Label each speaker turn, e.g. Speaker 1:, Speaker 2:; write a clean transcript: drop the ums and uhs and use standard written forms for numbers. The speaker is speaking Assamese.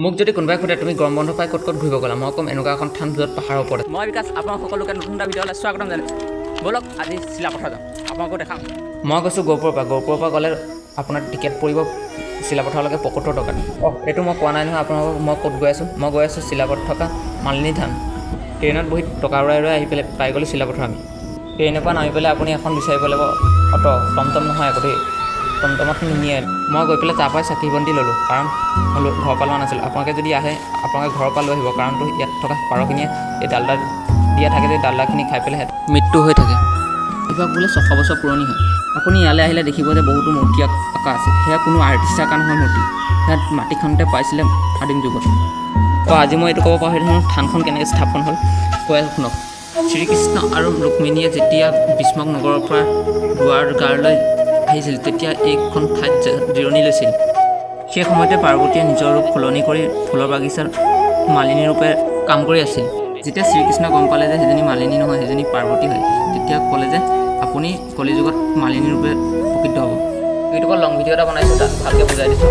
Speaker 1: মোক যদি কোনোবাই সোধে তুমি গৰম বন্ধ পাই ক'ত ক'ত ঘূৰিব গ'লা, মই ক'ম এনেকুৱা এখন থান য'ত পাহাৰৰ ওপৰত।
Speaker 2: মই বিকাশ, আপোনালোক সকলোকে নতুন এটা ভিডিঅ'লৈ স্বাগতম জনাইছোঁ। ব'লক আজি চিলাপথাৰ যাওঁ, আপোনালোকো দেখাম।
Speaker 1: মই গৈছোঁ গহপুৰৰ পৰা। গহপুৰৰ পৰা গ'লে আপোনাৰ টিকেট পৰিব চিলাপথাৰলৈকে 75 টকা। অঁ, এইটো মই কোৱা নাই নহয় আপোনালোকক মই ক'ত গৈ আছোঁ। মই গৈ আছোঁ চিলাপথাৰত থকা মালিনী থান। ট্ৰেইনত বহি টকা উৰাই উৰাই আহি পেলাই পাই গ'লোঁ চিলাপথাৰ। আমি ট্ৰেইনৰ পৰা নামি পেলাই আপুনি এখন বিচাৰিব লাগিব অট', টমটম নহয় আকৌ দেই, টমটমত নিনিয়ে। মই গৈ পেলাই তাৰপৰাই চাকি বন্তি ল'লোঁ, কাৰণ মই ঘৰৰ পৰা লোৱা নাছিলোঁ। আপোনালোকে যদি আহে আপোনালোকে ঘৰৰ পৰা লৈ আহিব, কাৰণতো ইয়াত থকা পাৰখিনিয়ে এই ডালডা দিয়া থাকে যে ডালডাখিনি খাই পেলাই মৃত্যু হৈ থাকে। এইভাগ বোলে 600 বছৰ পুৰণি হয়। আপুনি ইয়ালৈ আহিলে দেখিব যে বহুতো মূৰ্তি আঁকা আছে। সেয়া কোনো আৰ্টিষ্ট আঁকা নহয় মূৰ্তি, সেয়া মাটিখনতে পাইছিলে আদিম যুগত। অঁ, আজি মই এইটো ক'ব পাহৰি নহয় থানখন কেনেকৈ স্থাপন হ'ল, কৈ আছোঁ শুনক। শ্ৰীকৃষ্ণ আৰু ৰুক্মিণীয়ে যেতিয়া ভীষ্মক নগৰৰ পৰা দুৱাৰগাৰলৈ আহিছিল তেতিয়া এইখন ঠাইত জিৰণি লৈছিল। সেই সময়তে পাৰ্বতীয়ে নিজৰ ৰূপ সলনি কৰি ফুলৰ বাগিচাত মালিনী ৰূপে কাম কৰি আছিল। যেতিয়া শ্ৰীকৃষ্ণ গম পালে যে সেইজনী মালিনী নহয়, সেইজনী পাৰ্বতী হয়, তেতিয়া ক'লে যে আপুনি কলিযুগত মালিনী ৰূপে প্ৰকৃত হ'ব। ইউটিউবত লং ভিডিঅ' এটা বনাইছোঁ, তাত ভালকৈ বুজাই দিছোঁ।